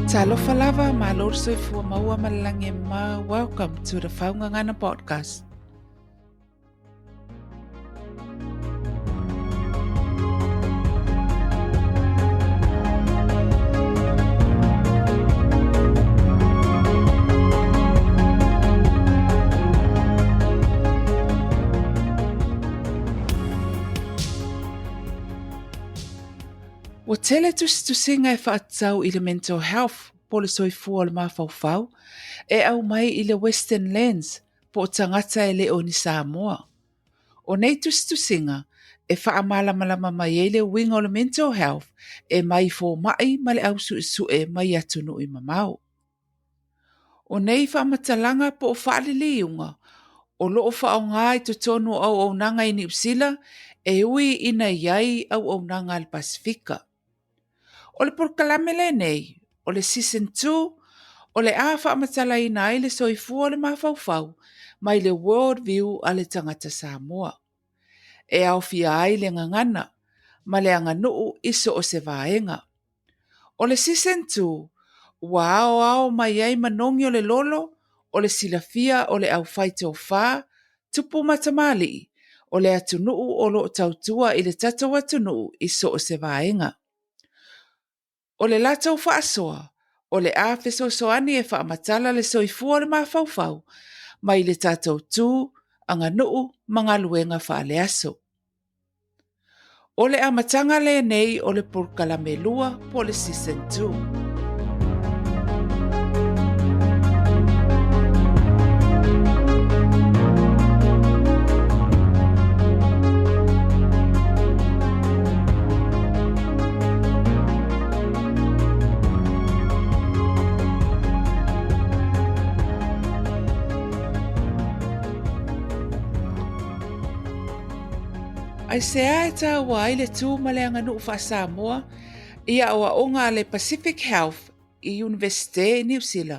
Talofa lava, malo le soifua maua ma le lagi e mama. Welcome to the Faugagana Podcast. Ua tele tusitusiga e faatatau i le mental health po o le soifua o le mafaufau e aumai i le Western Lens po o tagata e le o ni Samoa. O nei tusitusiga e faamalamalama mai ai le uiga o le mental health e mai fomai ma le au suesue mai atunuu mamao. O nei faamatalaga po o faaliliuga o lo o faaaoga i totonu o auaunaga i Niu Sila e ui ina i ai auaunaga a le Pasefika. O le polokalame lenei, o le Season 2, o le a faamatalaina ai le soifua o le mafaufau mai le world view a le tagata Samoa. E aofia ai le gagana ma le aganuu i so o se vaega. O le Season 2, ua aoao mai ai manogi o le lolo, o le silafia o le aufai tofa, tupu ma tamalii, o le atunuu o lo o tautua i le tatou atunuu i so o se vaega. O le latou faasoa, o le a fesoasoani e faamatala le soifua o le mafaufau mai le tatou tu, aganuu ma galuega faaleaso. O le amataga lenei o le polokalame 2 po o le Season 2. Aisea e tāua ai le tū ma le aganuu faa-Samoa i aoaoga a le Pacific Health i Iunivesite i Niu Sila?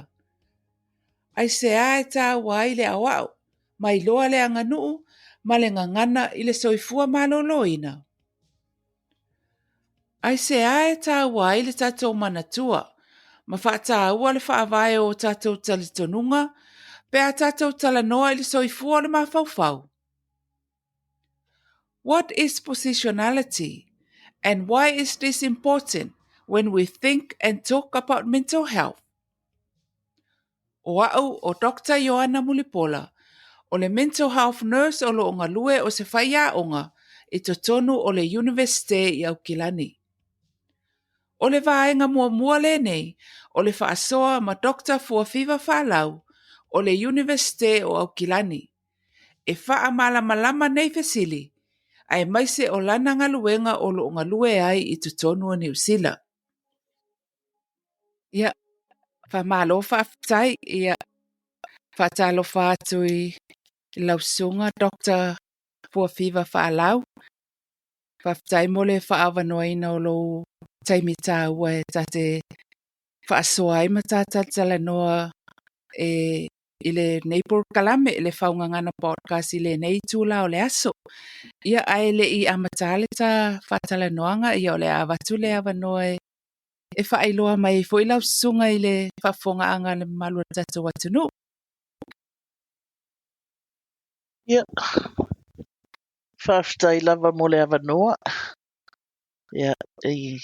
Aisea e tāua ai le aoao ma iloa le aganuu ma le gagana i le soifua maloloina? Aisea e tāua ai le tatou manatua ma faataua le faavae o tatou talitonuga pe a tatou talanoa i le soifua o le mafaufau? What is positionality and why is this important when we think and talk about mental health? O au o Doctor Ioana Mulipola, o le Mental Health Nurse o lo o galue o se faiaoga i totonu o le Iunivesite i Aukilani. O le vaega muamua lenei o le faasoa ma Doctor Fuafiva Faalau o le Iunivesite o Aukilani e faamalamalama nei fesili aemaise o lana galuega o lo o galue ai i totonu o Niu Sila. Ia, faamalo faafetai. Ia, faatalofa atu i lau susuga Doctor Fuafiva Faalau. Faafetai mo le faaavanoaina o lou taimi taua e ta te faasoa ai ma ta talatalanoa e i lenei polokalame, le Faugagana Podcast i lenei itula o le aso. Ia, ae le i amata le ta faatalanoaga, ia o le a avatu le avanoa e e faailoa mai ai foi lau susuga i le faafofogaaga a le mamalu o le tatou atunuu. Ia, faafetai lava mo le avanoa. Ia, i,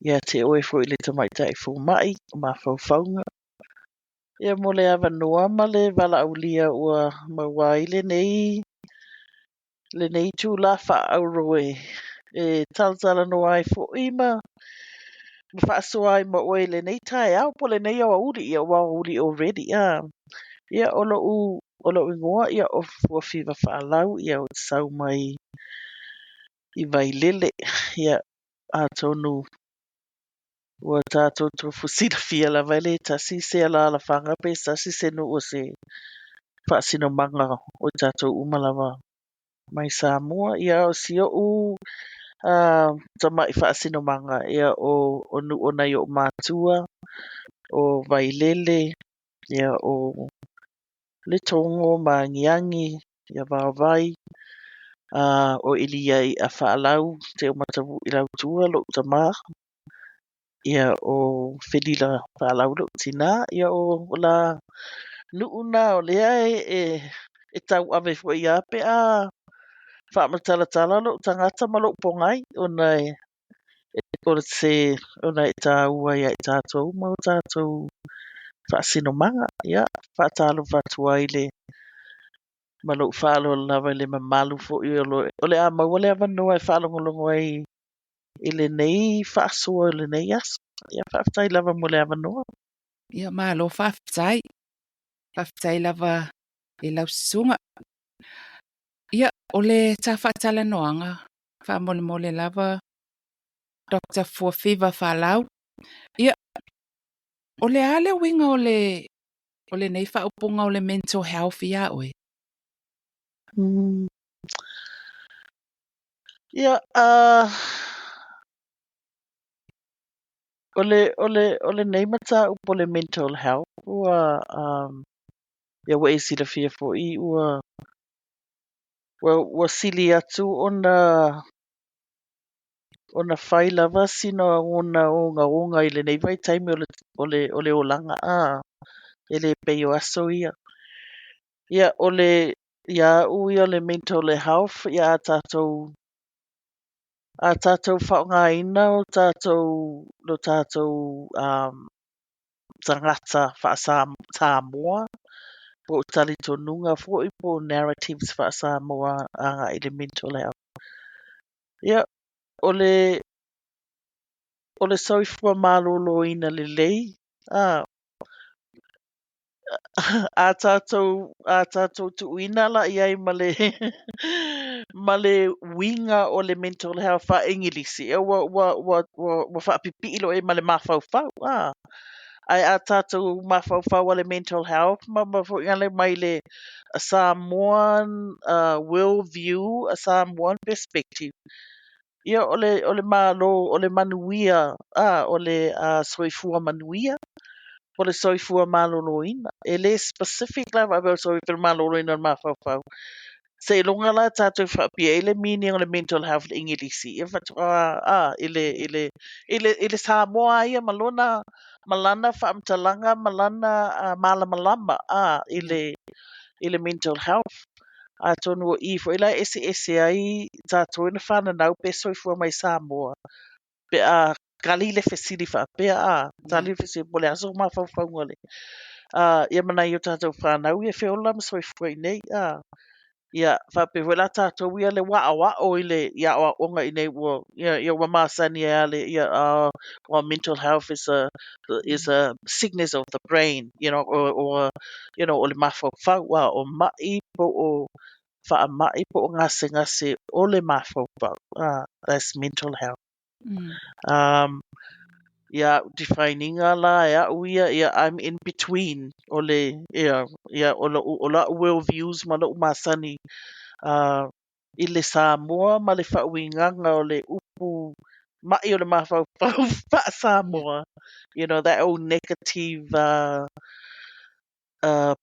ia te oe foi le tamaitai fomai o mafaufauga. Ia mo le avanoa ma le valaaulia ua maua ai lenei lenei itulā faaauro e e talatalanoa ai foi ma ma faasoa ai ma oe i lenei taeao po o lenei aoauli, ia ua aoauli already a. Ia o lo'u o lo'u igoa ia o Fuafiva Faalau ia ou te sau mai i Vailele ia atonu ua tatou tofu silafia lava e le tasi se alaalafaga pe se tasi se nuu o se faasinomaga o i tatou uma lava mai Samoa. Ia o si o'u tama'i faasinomaga ia o o nuu o nai o'u mātua o Vailele ia o Letogo ma Agiagi ia Vaovai o Elia I'a Faalau Teumatavu'i Lautua lo'u tamā. Ia, o Felila Folau lou tinā, ia o la nuʻu na o lea e e tauave foi a pe a faamatalatala loʻu tagata ma loʻu pogai ona e o se ona e tāua ia i tātou ma o tātou faasinomaga. Ia, faatalofa atu ai le ma lou faaaloalo lava i le mamalu foi o lo o le a maua le avanoa e faalogologo ai i lenei faasoa i lenei aso. Ia, faafetai lava mo le avanoa. Ia, malo faafetai. Faafetai lava i lau susuga. Ia, o le ta faatalanoaga, faamolemole lava Dr. Fuafiva Folau. Ia, o le a le uiga o lenei faaupuga o le mental health iā oe? Ia, o lenei mataupu o le mental health ua ia ua e silafia foi ua sili atu ona fai lava sina ona ogaoga i lenei vaitaimi o le olaga a e le pei o aso ia. Ia, o le ia au ia le mental health, ia a tātou faaaogaina o tātou lo tātou tagata faa-Samoa po o talitonuga foi po o narratives faa-Samoa agai i le mental health. Ia, o le soifua maloloina lelei a a tātou tuuina la i ai ma le uiga o le mental health faa-Igilisi, e ua faapipii loa i ai ma le mafaufau a. Ae a tātou mafaufau a le mental health ma foi ale mai le a Samoan world view, a Samoan perspective. Ia, o le malo, o le manuia, a o le soifua manuia, o le soifua maloloina. E le specific lava o le soifua maloloina o le mafaufau. Seiloga la tātou faapea ai le meaning o le mental health i le Igilisi. Ia faatoa a i le Samoa ia ma lona ma lana faamatalaga ma lana malamalama a i le mental health. Atonu o i foi la e eseese ai tātou na whananau pe soifua mai Samoa. Pe a kali le fesili faapea a, tali le fesili po le aso mafaufauga le. Ia mana i o tātou whanau ia feola ma soifua i nei. A, ia faapea foi la tātou ia le wa'o i le ia aoaoga i nei ua ia ua masani ai le ia well, mental health is a sickness of the brain or o le mafaufau a o mai po o faamai po o gasegase o le mafaufau. That's mental health. Ia defininga la e au ia, ia I'm in between o le ia o la'u world views ma lo'u masani i le Samoa ma le faauigaga o le upu mai o le mafaufau faa-Samoa. That old negative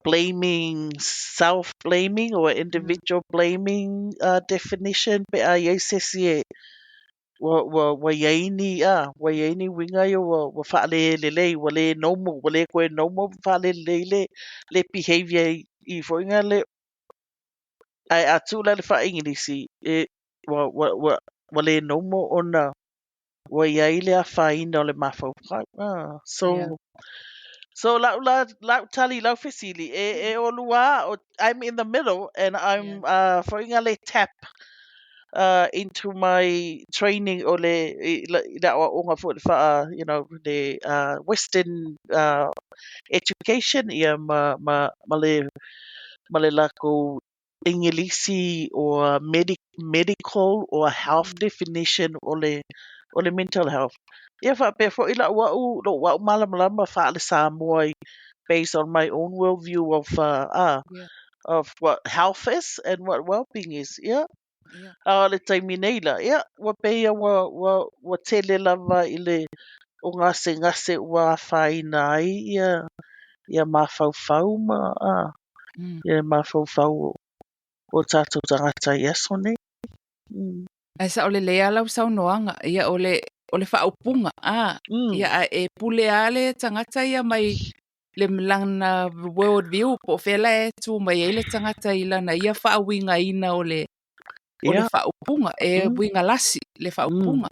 blaming, self-blaming or individual blaming definition pe a iai se isi e ua iai ni a ua iai ni uiga ia ua faalelelei ua le normal ua le toe normal faalelelei le behavior i foi nga le ae a tuu la le faa-Igilisi e ua le normal ona ua iai le afaina o le mafaufau. So so lau la lau tali lau fesili e olua I'm in the middle and I'm foi nga le tap into my training o le i le aoaoga foi le faa le Western education ia ma le lakou Igilisi or medical or health definition o le mental health. Ia faapea foi lau au lou au malamalama faale Samoa based on my own worldview of of what health is and what well-being is. Yeah. A o le taimi nei la, ia, ua peia ua tele lava i le o gasegase ua afaina ai ia mafaufau ma ia mafaufau o tātou tagata i aso nei. Ae sao lelei lava lau saunoaga, ia o le o le faaupuga, a, ia a e pule lava le tagata ia mai le lana world view po o fea la e tu mai ai le tagata i lana ia faauigaina o le o le faaupuga, e uiga lasi le faaupuga.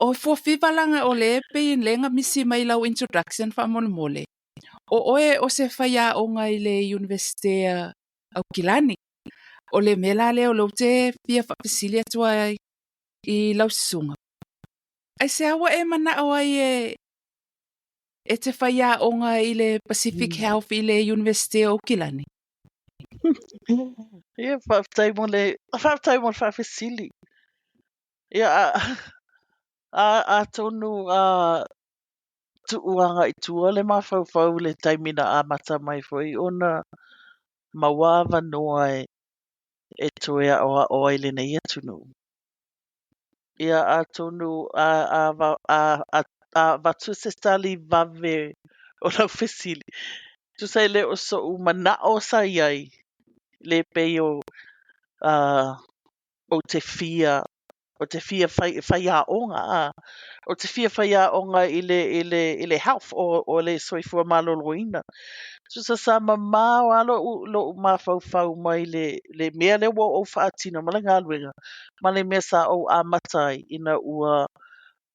O Fuafiva laga o le pei lea na misi mai lau introduction faamolemole, o oe o se faiaoga i le Iunivesite a Aukilani. O le mea la lea o lea ou te fia faafesili atu ai i lau susuga, aisea ua e manao ai e e te faiaoga i le Pacific Health i le Iunivesite o Aukilani? Ia, faafetai mo le, faafetai mo le faafesili. Ia, a, a, atonu a tuu agai i tua le mafaufau i le taimi na amata mai foi ona maua avanoa e, e toe aoao ai i lenei atunuu. Ia, atonu a, a, a, a, a avatu se tali vave o lau fesili, tusa e le o soʻu manaʻo sa i ai, le pei o, ou te fia, ou te fia fai, faiaoga, a, ou te fia faiaoga i le, i le, i le health, o, o le soifua maloloina. Tusa sa mamao lava loʻu, loʻu mafaufau mai le, le mea lea ua ou faatino ma le galuega, ma le mea sa ou amata ai ina ua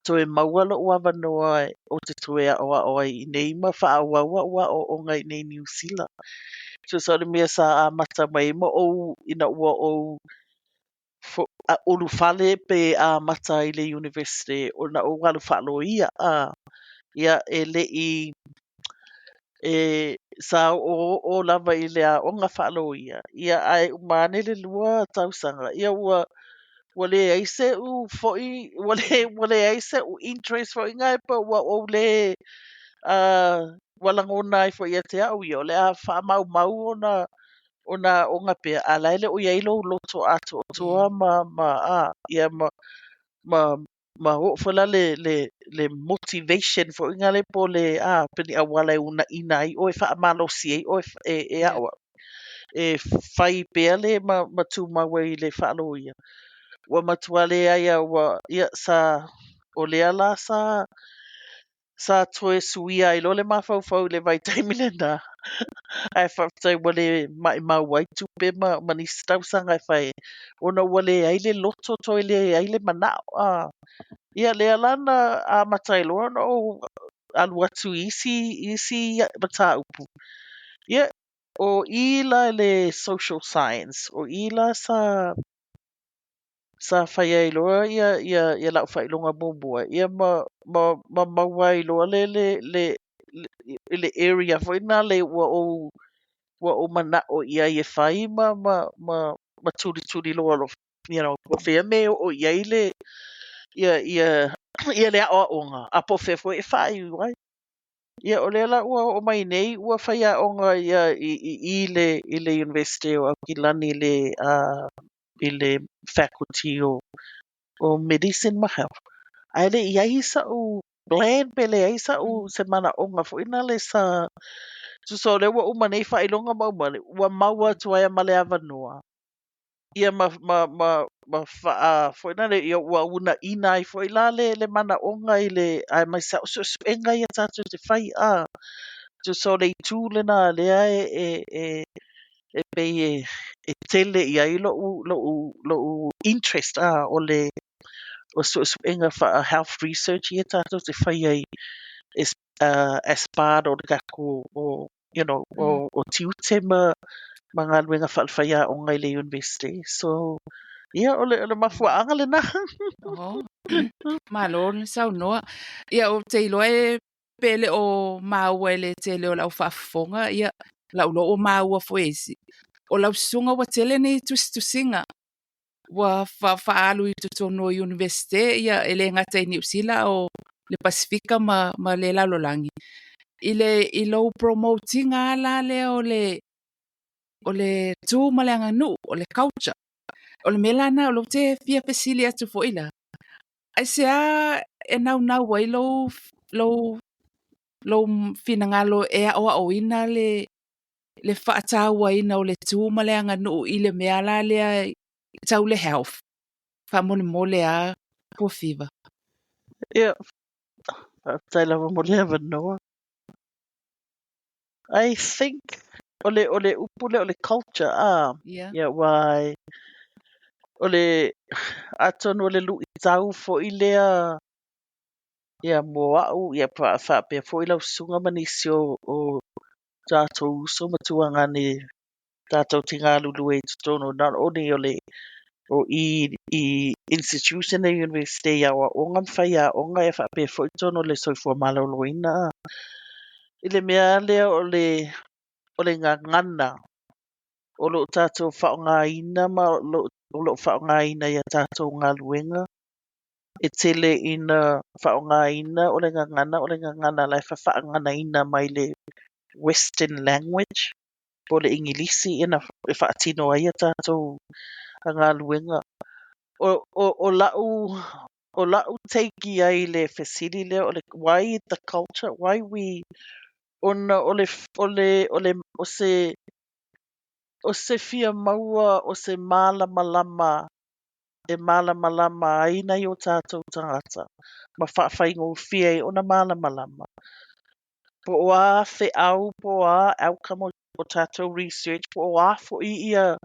toe maua loʻu avanoa ou te toe aʻoaʻo ai i inei ma faaauau aʻu aʻoaʻoga i inei i Niu Sila. Tusa o le mea sa amata mai ai ma ou ina ua ou ulufale pe amata i le university ona ou alu faaloia a ia e leʻi e sa oooo lava i le aoga faaloia ia ae uma ane le 2 tausaga ia ua ua leai seʻu foi ua le ua leai seʻu interest foi na pe ua ou le ua lagona ai foi ia te aʻu ia o le a faamaumau ona ona aoga pea a la e le o i ai lou loto atoatoa ma ma a ia ma ma ma oo foi la le le le motivation foi na le po o le a pe ni auala e uunaina ai ʻoe faamalosi ai ʻoe e e aʻoaʻo e fai pea le ma ma tumau ai i le faaloia. Ua matua leai a ua ia sa o lea la sa sa toe suia ai loa le mafaufau i le vaitaimi lenā. Ae faafetai ua le maʻimau ai tupe ma, ma nisi tausaga e fai ai, ona ua leai le loto toe leai le manaʻo. A, ia lea la na amata ai loa ona ou alu atu i isi, isi mataupu. Ia, ʻo i la i le social science, ʻo i la sa sa fai ai loa ia ia ia laʻu faailoga muamua ia ma ma ma maua ai loa le le le le area foi na le ua ou ua ou manaʻo i ai e fai ma ma ma ma tulituli loa lo you know po o fea mea e oo i ai le ia ia ia le aʻoaʻoga a po o fea foi e faaiu ai. Ia o lea la ua oo mai nei ua faiaoga ia i i i le i le University o Aukilani i le i le faculty o o Medicine ma Health. Ae le i ai saʻu plan pe leai saʻu se manaʻoga foi na le sa tusa o lea ua uma nei faailoga ma uma ua maua atu ai ma le avanoa ia ma ma ma ma faa foi na le ia ua uunaina ai foi la le le manaʻoga i le aemaise o suesuega ia tatou te fai a tusa o le itu lena lea e e e e pei e e tele i ai loʻu loʻu loʻu interest a o le o suesuega faa health research ia tatou te fai ai as as part o le tatou o you know, o, o tiute ma, ma galuega faale-faiaoga i le university. So, ia, o le, o le mafuaaga lenā. Oho. Malo le saunoa. Ia, ou te iloa e pe le o maua e le tele o le au faafofoga, ia, lau iloa ua maua foi e isi. O lau susuga ua tele ni tusitusiga ua faaalu i totonu o Iunivesite, ia, e le gata i Niu Sila o le Pasefika ma, ma le lalolagi. I le, i lou promote ina la lea o le, o le tu ma le aganuu, o le culture. O le mea la lena o lea ou te fia fesili atu foi la, aisea e naunau ai lou, lou, lou finagalo e aʻoaʻoina le, le faatauaina o le tu ma le aganuu i le mea la lea tau le health? Faamolemole lava Fuafiva. Ia, faafetai lava mo le avanoa. I think o le upu lea o le culture, a ia ua o le atonu o le luʻitau foi lea ia mo a'u ia faapea foi lau susuga ma nisi o tatou uso ma tuagane tatou te galulue i totonu not only o le o i institution e university i aoaoga ma faiaoga e faapea foi totonu o le soifua maloloina i le mea lea o le gagana o loo tatou faaaogaina ma o loo faaaogaina ia tatou galuega e tele ina faaaogaina o le gagana la e fafaaganaina mai le Western language po o le Igilisi ina e faatino ai ia tatou galuega. O la'u take ai le fesili lea o le why the culture, why we, ona o le o se fia maua o se malamalama e malamalama ai nai o tatou tagata ma faafaigofie ai ona malamalama po o a feau po o a outcome o tatou research po o a foi ia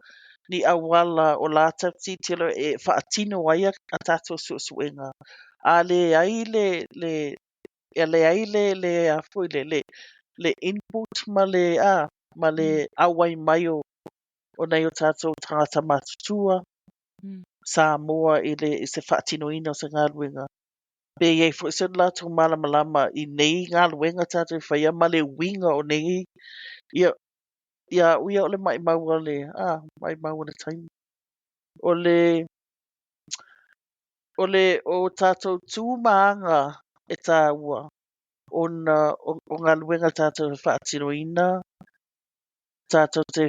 ni auala o latou tilotilo e faatino ai a tatou suesuega a leai le e leai le a foi le input ma le auai mai o nai o tatou tagata matutua Samoa i se faatinoina o se galuega pe i ai foi se latou malamalama i nei galuega tatou e faia ma le uiga o nei ia ia a'u ia o le maʻimau o le taimi o le o tatou tu ma aga e tāua ona o galuega tatou e faatinoina tatou te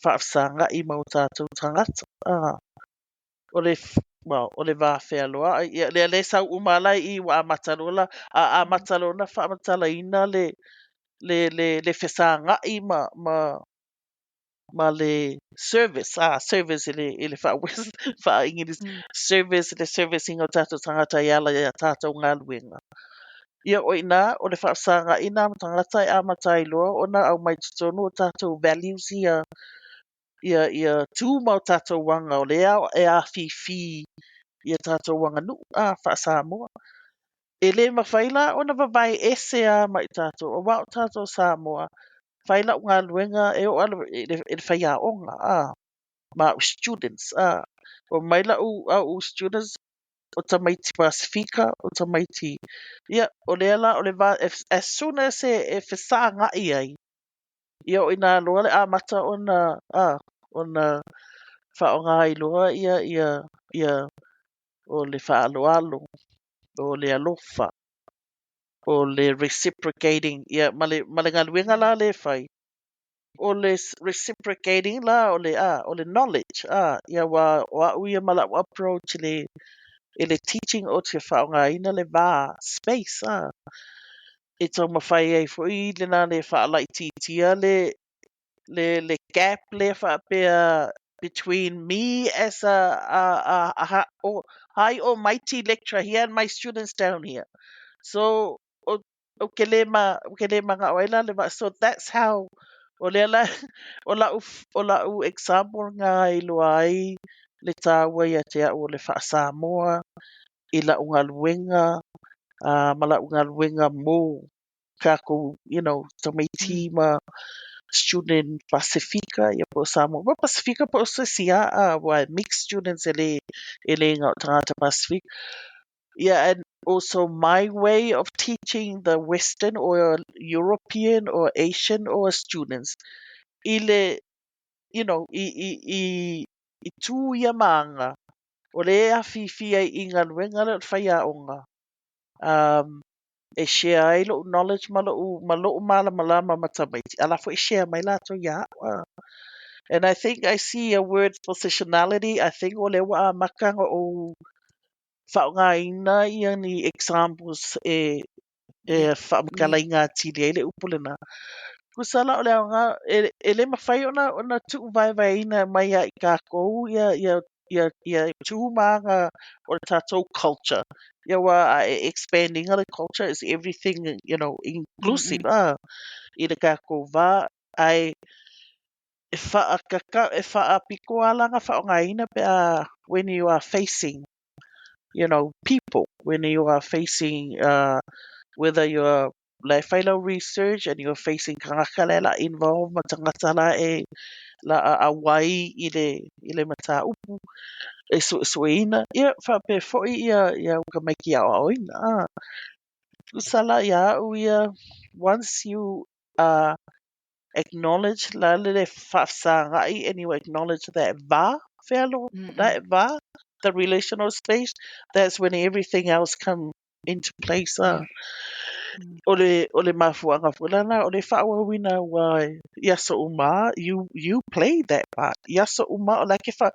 faafesagaʻi ma o tatou tagata o le well, o le va fealoaʻi ia lea le sau uma ala i ua amata loa la a amata loa ona faamatalaina le fesagaʻi ma le service i le faa-Igilisi service le service ina o tatou tagata e ala ia tatou galuega ia o ina o le faafesagaʻi na ma tagata e amata ai loa ona aumai totonu o tatou values ia ia tu ma o tatou aga o lea e afifi ia tatou aganuu faa-Samoa. E lē mafai la ona vavae ese a mai tatou auā o tatou Samoa fai la'u galuega e oo lava i le faiaoga ma a'u students o mai la'u a'u students o tamaiti Pasifika o tamaiti ia o lea la o le va as soon as e fesagaʻi ai ia o ina loa le amata ona faaaoga ai loa ia o le faaaloalo o le alofa o le reciprocating ia ma le galuega la le fai o le reciprocating la o le knowledge ia ua o a'u ia ma la'u approach i le teaching o te faaaogaina le va space e taumafai ai foi lena le faalaititia le gap lea faapea between me as a high almighty lecturer here and my students down here. So o ke le ma o ke le manaʻo ai la le va, so that's how o lea la o la'u example na iloa ai le tāua ia te a'u o le faa-Samoa i la'u galuega ma la'u galuega mo kākou tamaiti ma student Pasifika ia po o Samoa po Pasifika po o se isi a ua mixed students e le na o tagata Pasifika. Yeah, and also my way of teaching the Western or European or Asian or students i le i tū ia maanga o le afifi ai i galuega lea o le faiaoga e share ai lo'u knowledge ma lo'u malamalama ma tamaiti a la foi share mai latou ia a'u. And I think I see a word positionality. I think o le ua amata ona ou faaaogaina ia ni examples e faamatalaina atili ai le upu lena. Tusa la o le aoga e le mafai ona tuuvaevaeina mai ia i kākou ia ia ia ia tu ma aga o le tatou culture. Ia aua a e expand ina le culture is everything you know inclusive ah i le tatou va ae e whaakaka e whaapiko ala nga whaongaina pe a when you are facing you know people when you are facing whether you're la e fai lau research and you're facing tagata la e la involve ma tagata la e la a auai i le i le mataupu e suesueina ia faapea foi ia ia au tamaiti aoaoina ah. Tusa la ia au ia once you acknowledge la le le faafesagai and you acknowledge that va fealo that va the relational space that's when everything else come into place ah. O le o le mafuaaga foi lena o le faaauauina aua i aso uma you you play that part i aso uma o la e ke wha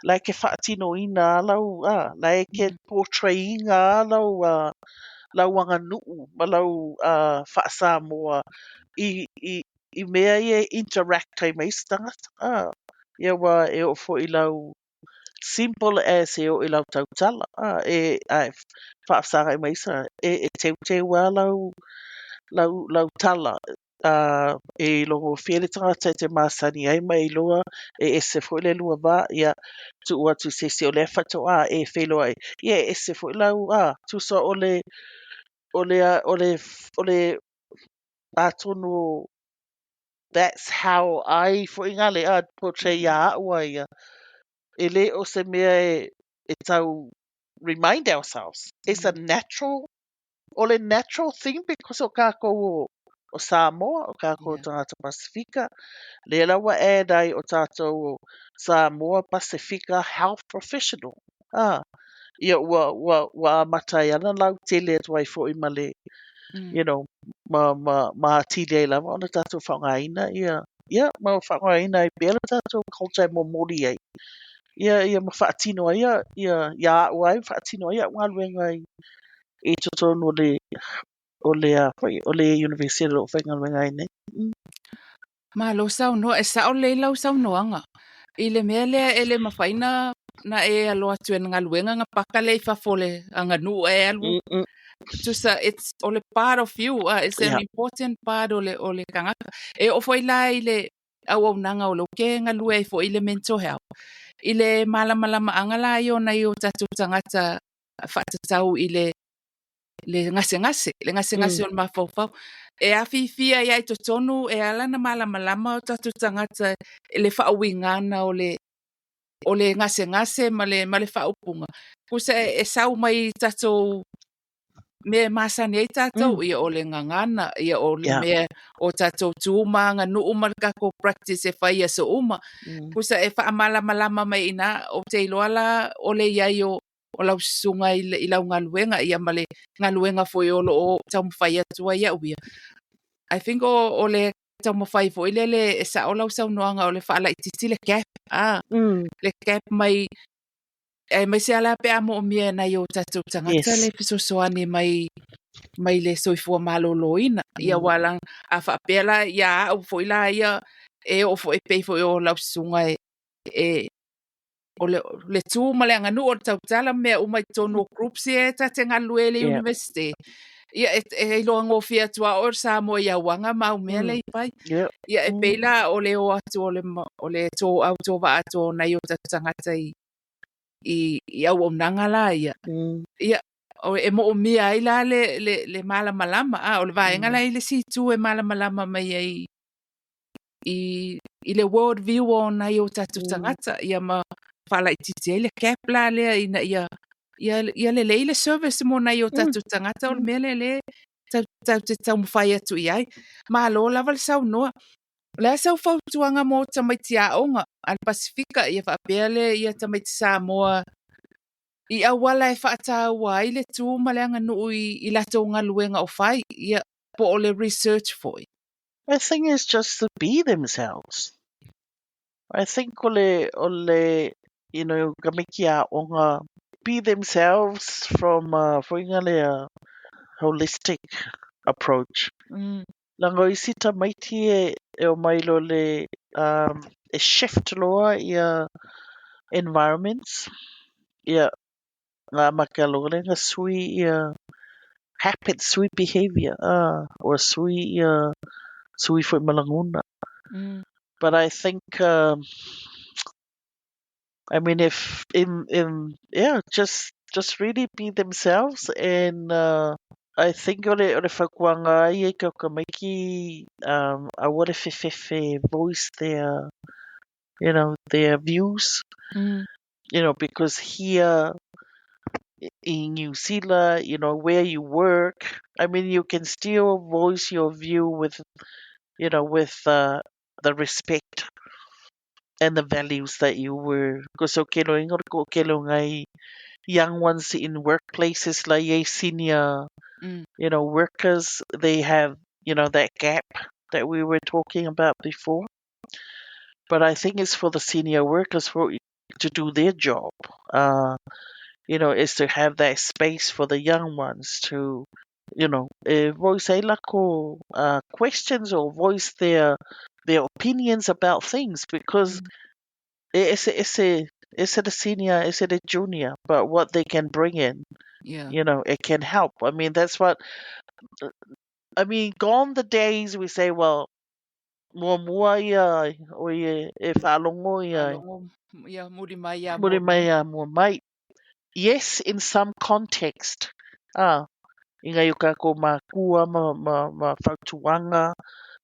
la e ke faatinoina a lau ah la e ke portray ina a lau ah lau aganuu ma lau ah faa-Samoa i i i mea ia e interact ai ma isi tagata ah ia aua e oo foi i lau simple as e oo i lau tautala ah e ae faafesagai ma isi e e teuteu a lau lau lau tala ah e iloa gofie le tagata e te masani ai ma e iloa e ese foi le lua va ia tuu atu i se isi o lea faatoa e feiloai ia e ese foi lau ah tusa o le o le o le o le atonu that's how I foi ngale a portray ia au a ia e le o se mea e e tau remind ourselves it's a natural o le natural thing because o kākou o o Samoa o kākou Yeah. tagata Pasifika lea la ua add ai o tātou o Samoa Pasifika Health Professional ah ia ua ua ua amata ai ana lautele atu ai foi ma le you know ma ma ma atili ai lava ona tātou faaaogaina ia ia ma faaaogaina ai pea le tātou culture e momoli ai ia ia ma faatino ai ia ia ia au ai faatino ai a'u galuega i i totonu o le o le a foi o le university o lo o faigaluega ai nei. Malo saunoa, e sao lelei lau saunoaga. I le mea lea e le mafai na na e alo atu e na galuega na paka lea i fafo o le aganuu ae alu tusa it's o le part of you it's an important part o le o le tagata. E oo foi la i le auaunaga o lea ou te galue ai foi i le mental health. I le malamalamaaga la ia o nai o tatou tagata faatatau i le le gasegase, le gasegase o le mafaufau. E afifi ai i totonu e ala na malamalama o tatou tagata i le faauigaina o le o le gasegase ma le ma le faaupuga. Tusa e, e sau mai i tatou mea e masani ai tatou, ia o le gagana, ia o le mea o tatou tu ma aganuu ma le tatou practice e fai i aso uma. Tusa e faamalamalama mai i ina, ou te iloa la o le i ai o o lau susuga i, i lau galuega ia ma le galuega foi o lo o taumafai atu ai au ia. I think o, o le taumafai foi lele e sao lau saunoaga o le faalaitiiti le gap, ah, le gap mai aemaise lava la pe a moomia e nai o tatou tagata le fesoasoani mai mai le soifua maloloina. Ia aua la a faapea la ia au foi la ia e oo foi pei foi o lau susuga e e o le, le tu ma le aganuu o le tautala ma mea uma i totonu o groups ia e ta te galulue ai i le university. Ia e, e iloa gofie atu lava oe o le Samoa i auaga ma au mea lea i fai. Ia e pei la o le o atu o le, o le tōau tō vaa atu o nai o tatou tagata i, i, i auaunaga la ia. Ia, o, e moomia ai la le, le, le malamalama, a, o le vaega la i le isi itu e malamalama mai ai i, i le world view o nai o tatou tagata, ia ma faalaitiiti ai le gap la lea ina ia ia, ia lelei le service mo nai o tatou tagata o le mea lea lea tau, tau te taumafai atu i ai. Malo lava le saunoa. O le a sau fautuaga mo tamaiti aoga a le Pasifika ia faapea le ia tamaiti Samoa i auala e faataua ai le tu ma le aganuu i, i latou galuega o fai, ia po o le research foi. I think it's just to be themselves. I think o le, o le, you know, tamaiti aoga, be themselves from a, foi lea, holistic approach. Leaga o isi tamaiti e, e omai loa le, um, e shift loa ia environments. Ia, nga amata loa lea na sui ia habits, sui behavior, or sui ia sui foi ma lagona. But I think, I mean, if in yeah, just really be themselves, and I think o le fautuaga ai e ka tamaiti, aua le fefefe voice their, you know, their views. You know, because here in New Zealand, you know, where you work, I mean, you can still voice your view with, you know, with the respect and the values that you were. Because okay, lo ingo ko ke lo ngai young ones in workplaces like a senior, you know, workers, they have, you know, that gap that we were talking about before. But I think it's for the senior workers for to do their job, you know, is to have that space for the young ones to, you know, voice ai lako questions or voice their opinions about things, because it's the senior, it's the junior, but what they can bring in, you know, it can help. I mean, that's what, I mean, gone the days we say, well, mua mua ia, o ia, e whaalongo ia. Whaalongo, ia, muri mai ia, Muri mua mai mai. ia, mua mai. Yes, in some context. I ngai o kako mākua, ma whautuanga,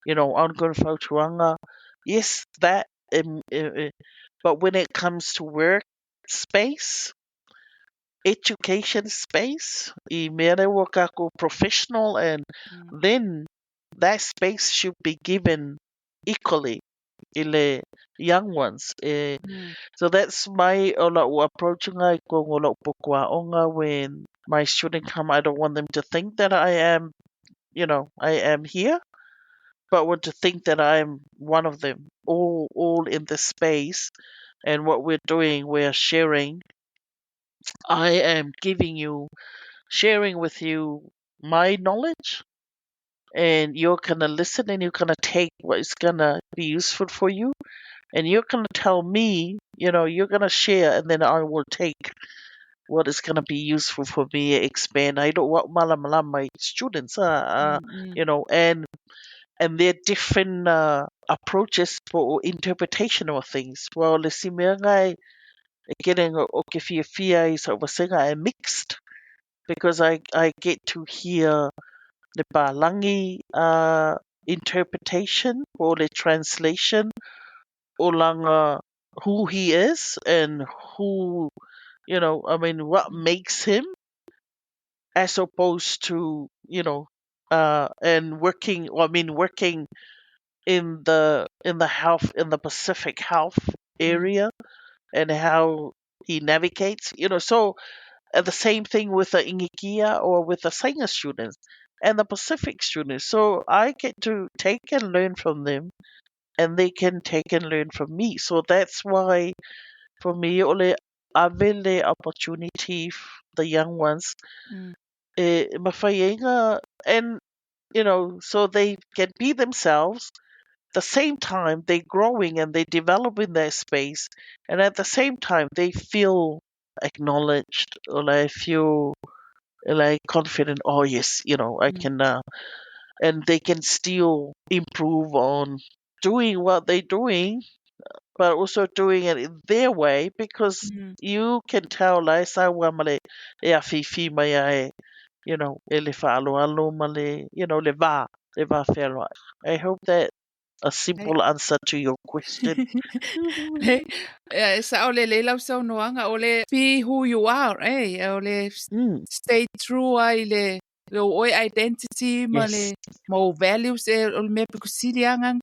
you know, ongoing whautuanga. Yes, that, but when it comes to work space, education space, i mea reo o kako professional, and then that space should be given equally i le young ones. So that's my o lau approach ngai ko ngō lau poko aonga when my student come, I don't want them to think that I am, you know, I am here, but want to think that I'm one of them, all in this space. And what we're doing, we're sharing. I am sharing with you my knowledge, and you're going to listen and you're going to take what is going to be useful for you. And you're going to tell me, you know, you're going to share, and then I will take what is going to be useful for me, expand. I don't want malamala my students, you know, and their different approaches for interpretation of things. Well, le si mea ngai, e kere ngā o ke fia fia i sa wasenga e mixed, because I get to hear le pālangi interpretation or le translation o langa who he is and who, you know, I mean, what makes him, as opposed to, you know, and working, well, I mean, working in the, in the health, in the Pacific health area, and how he navigates, you know. So the same thing with the Ingikia or with the Sainga students and the Pacific students. So I get to take and learn from them, and they can take and learn from me. So that's why, for me, ole avele opportunity the young ones, mawhaienga, and, you know, so they can be themselves. The same time, they're growing and they develop in their space, and at the same time, they feel acknowledged, or they feel like confident. Oh yes, you know, I can, and they can still improve on doing what they're doing, but also doing it in their way, because you can tell, like, sa wa male, e a fi mai ai, you know, e le whaaloalo male, you know, le va, le va whealoa. I hope that a simple answer to your question. Hey, sa ole le lau sau noanga, ole be who you are, ole stay true ai le oi identity, ma le mo values, ole me pikusiri anga,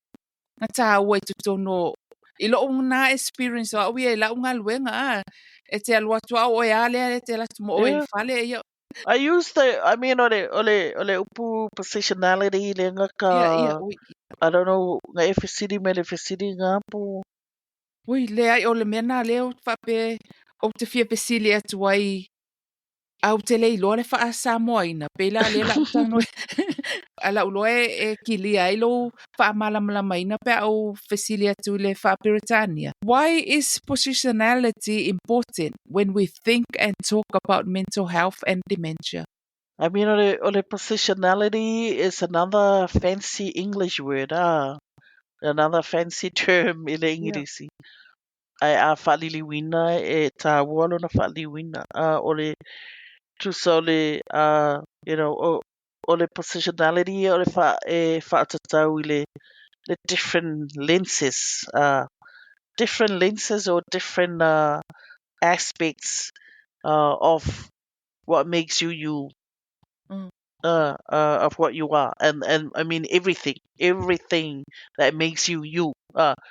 nga tā ua i tutono. I lo ngā experience o au ia i lau ngā luenga, e te alua tua o e ale, e te alatu mo o e whale, e ia. I use the, I mean, ole, ole, ole upu positionality, le ngā ka, Yeah, yeah, oi. I don't know, ngā e whesiri me le whesiri ngā po. Ui, le ai o le mea nā leo, whape, o te fia whesiri atu ai, Ae ou te le iloa le faa-Samoaina, pei la lea la ou talanoa ae lau iloa e kilia ai lou faamalamalamaina pe a ou fesili atu i le faa-Peretania. Why is positionality important when we think and talk about mental health and dementia? I mean, o le positionality is another fancy English word, ah. Another fancy term i le Ingirisi. Ae a faaliliuina e tāua lona faaliliuina. Ah, o le tusa o le, ah, you know, o le positionality o le wha, e whaatatau i le different lenses, different lenses or different aspects of what makes you you. Of what you are, and I mean everything, everything that makes you you.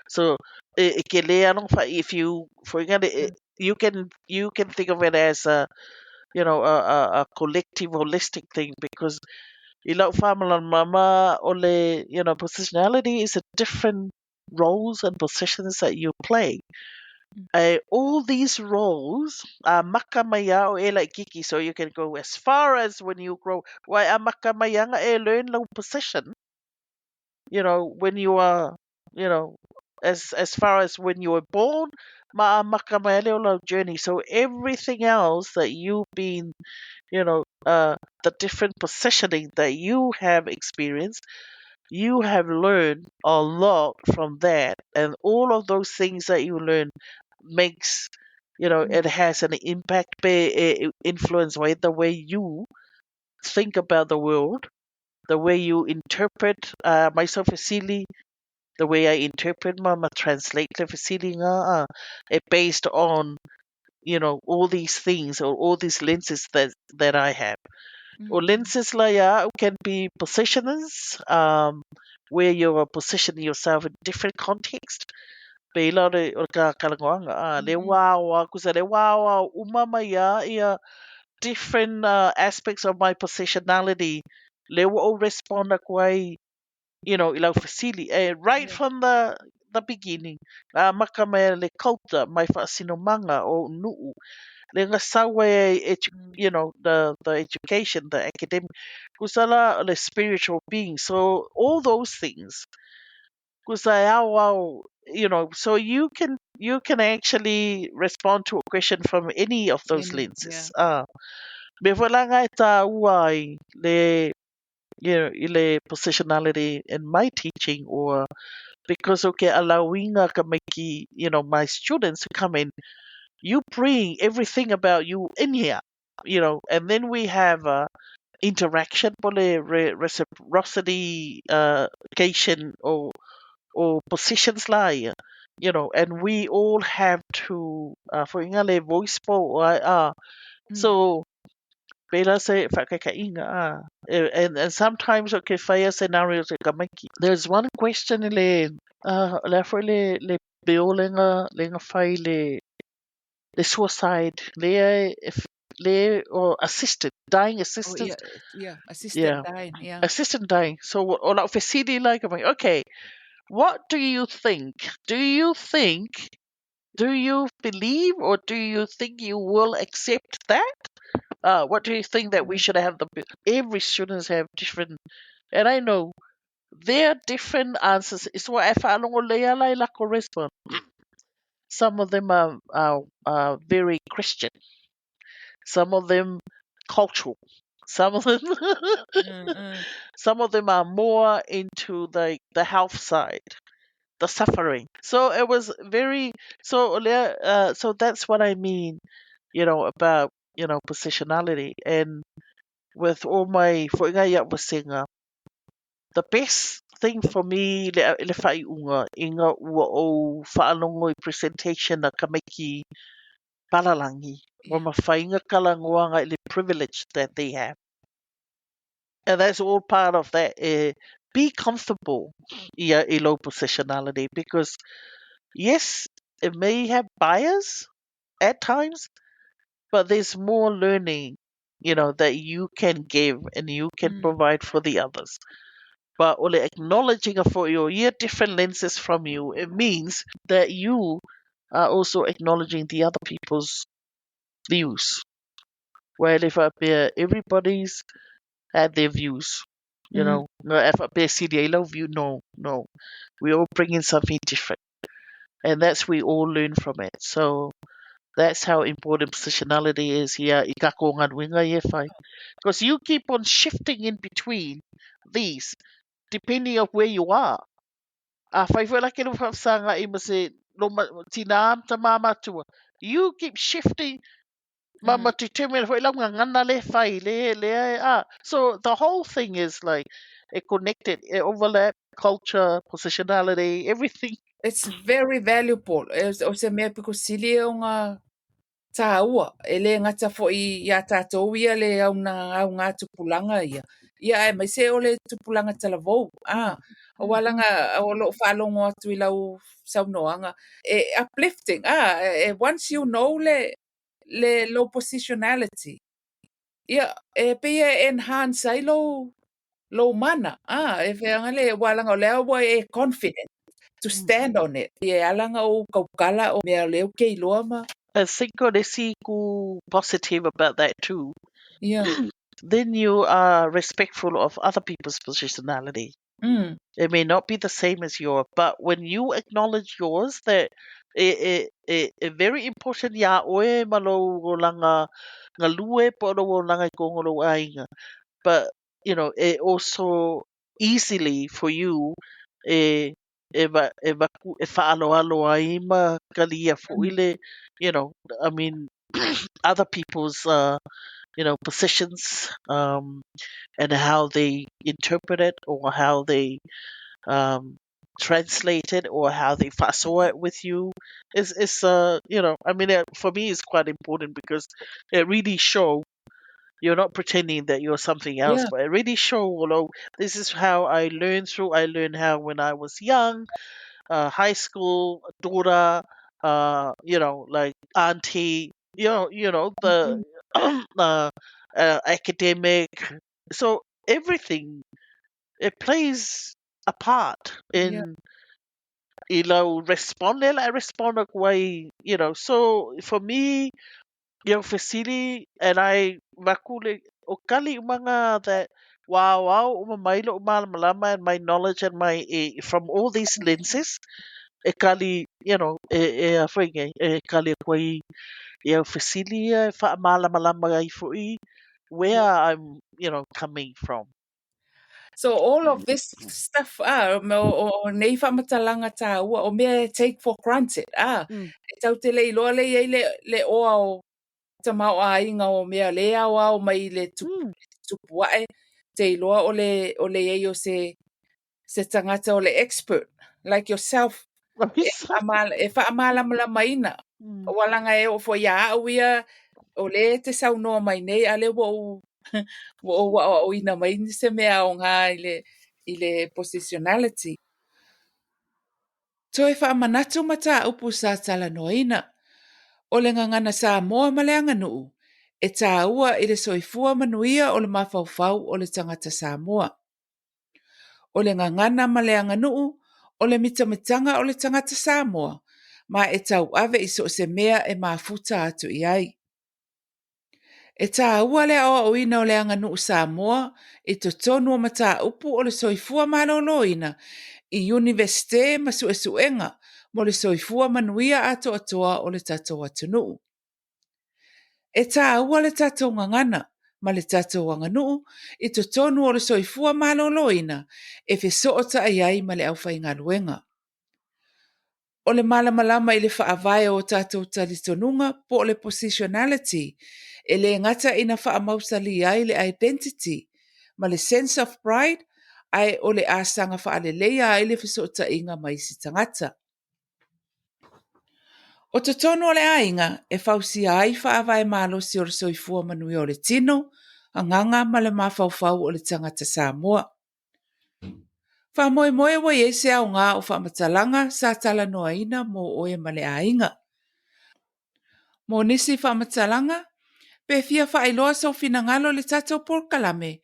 So e ke le anong fa if you for example, you can think of it as a you know a collective holistic thing, because i lau whaamalamama o le, you know, positionality is a different roles and positions that you play. All these roles are maka mai ao e like kiki, so you can go as far as when you grow. Wai a maka mai anga e learn lau position, you know, when you are, you know, as far as when you were born, ma a maka mai leo lau journey. So everything else that you've been, you know, the different positioning that you have experienced, you have learned a lot from that, and all of those things that you learn makes, you know, it has an impact, influence way the way you think about the world, the way you interpret, myself silly, the way I interpret ma translate le fesili ngā, it based on, you know, all these things or all these lenses that I have. Or lenses la ia can be positioners, where you are positioning yourself in different context. Pe ila o le ka kalangoanga, le wā o kusa le wā o umama ia ia different aspects of my positionality. Le wa o respond aku ai, you know, i lau fesili. Right from the beginning, maka mai le culture, mai whaasinomanga o nu'u. Le ngā sawa e, you know, the education, the academic, kusala le spiritual being. So all those things, kusa e ao, you know, so you can actually respond to a question from any of those Any, lenses. yeah. Me whalanga e tā ua ai le, you know, i le positionality in my teaching, or because okay, allowing ka maiki, you know, my students to come in, you bring everything about you in here, you know, and then we have a interaction, pole reciprocity, cation or positions la ia, you know, and we all have to, for inga le voice po, so pela se whakakainga, and sometimes okay, whaia scenarios e ka maiki. There's one question i le afo le, le bill lenga, lenga whai le, le suicide, le, if, le, or assisted, dying Oh, assistant. yeah, yeah, assisted Yeah. dying, yeah. Assisted dying. So, o la fesili like, I'm like, okay, what do you think? Do you think, do you believe, or do you think you will accept that? What do you think that we should have the, every students have different, and I know their different answers. It's what I found on le ala i lako respond. Some of them are very Christian. Some of them cultural. Some of them, some of them are more into the health side, the suffering. So it was very, so, so that's what I mean, you know, about, you know, positionality. And with all my, for inga ia wasenga, the best thing for me, le whai unga, inga ua o whaalongo i presentation a kameki palalangi, wa ma whainga kalangoanga i le privilege that they have. And that's all part of that. Be comfortable i low positionality, because yes, it may have bias at times, but there's more learning, you know, that you can give and you can provide for the others. But ole acknowledging for your year different lenses from you, it means that you are also acknowledging the other people's views. Aua e le faapea everybody's had their views, you know, e faapea e sili ai lau view, no, no. We all bring in something different and that's we all learn from it. So that's how important positionality is ia i kako galuega ia e whai. Because you keep on shifting in between these depending of where you are. Afai foi la ke lua faafesagai ma se lo tinā ma tamā matua, you keep shifting ma ma determine foi lau gagana lea e fai le lea e a. So the whole thing is like e connected, e overlap, culture, positionality, everything. It's very valuable. O se mea piko sili e ona tāua, e le gata foi iā tātou ia le auna augā tupulaga ia, ia aemaise o le tupulaga talavou, a, aua leaga o lo o faalogo atu i lau saunoaga, e uplifting, a, e once you know le le lou positionality, ia, e pei e enhance ai lou lou mana, a, e feaga le, aua leaga o lea ua e confident to stand on it. E ala ona ou tautala o mea o lea ou te iloa ma. I think o le isi itu positive about that too, then you are respectful of other people's positionality. It may not be the same as yours, but when you acknowledge yours, that e, e, e, e very important iā oe ma lou olaga galue po o lou olaga i totonu o lou aiga. But, you know, e also easily for you e e va e avatu e faaaloalo ai ma talia foi le, you know, I mean, other people's you know, positions and how they interpret it or how they translate it or how they faasoa it with you is you know, I mean, for me it's quite important because it really show you're not pretending that you're something else, but it really show, well, this is how I learned through. I learned how when I was young, high school, daughter, you know, like auntie, the academic. So everything, it plays a part in i lau respond lea la e respond atu ai, you know. So for me, i au fesili and I avatu le o kali umaga that ua aoao uma mai lo'u malamalama and my knowledge and my e, from all these lenses e kali, you know, e, e a foi nei, e kali atu ai i au fesili ia e faamalamalama ai foi where I'm, you know, coming from. So all of this stuff, ah, o, o nei faamatalaga tāua, o mea e take for granted, ah, e tatou te le iloa le i ai le, le oa o tamaoaiga o mea le aoao mai i le tupu, tupu ae, te iloa o le, o le i ai o se, se tagata o le expert, like yourself, e, whaamala, e faamalamalamaina. Aua leaga e oo foi ia au ia, o lea e te saunoa mai nei, a lea ua ou, ua ou aoaoina mai se mea aoga i le, i le positionality. Toe faamanatu mataupu sa talanoaina, o le gagana Samoa ma le aganuu, e tāua i le soifua manuia o le mafaufau o le tagata Samoa. O le gagana ma le aganuu, o le mitamitaga o le tagata Samoa, ma e tauave i so o se mea e mafuta atu i ai. E tāua le aoaoina o le aganuu Samoa i totonu o mataupu o le soifua maloloina i Iunivesite ma suesuega mo le soifua manuia atoatoa o le tatou atunuu. E tāua le tatou gagana ma le tatou aganuu i totonu o le soifua maloloina e fesootai ai ma le aufaigaluega. O le malamalama i le faavae o tatou talitonuga po o le positionality e le gata ina faamausali ai le identity ma le sense of pride ae o le a saga faaleleia ai le fesootaiga ma isi tagata. O totonu o le aiga e fausia ai faavae malosi o le soifua manuia o le tino, agaga ma le mafaufau o le tagata Samoa. Faamoemoe ua i ai se aoga o faamatalaga sa talanoaina mo oe ma le aiga. Mo nisi faamatalaga, pe fia faailoa sou finagalo i le tatou polokalame,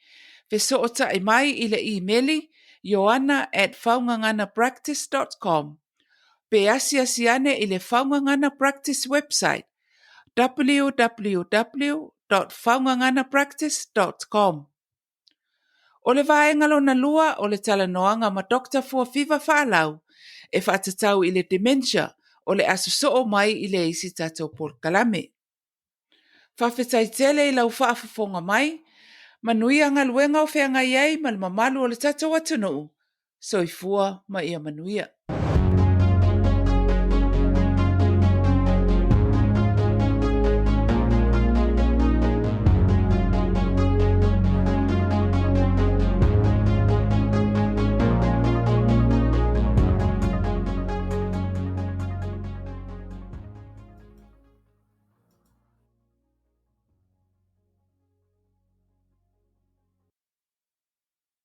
fesootai mai i le imeli ioana@faugaganapractice.com pe asiasi ane i le Faugagana Practice website www. www.faugaganapractice.com. O le vaega lona lua o le talanoaga ma Doctor Fuafiva Faalau e faatatau i le dementia o le a sosoo mai i le isi tatou polokalame. Faafetai tele i lau faafofoga mai, manuia galuega o feagai ai ma le mamalu o le tatou atunuu, soifua ma ia manuia.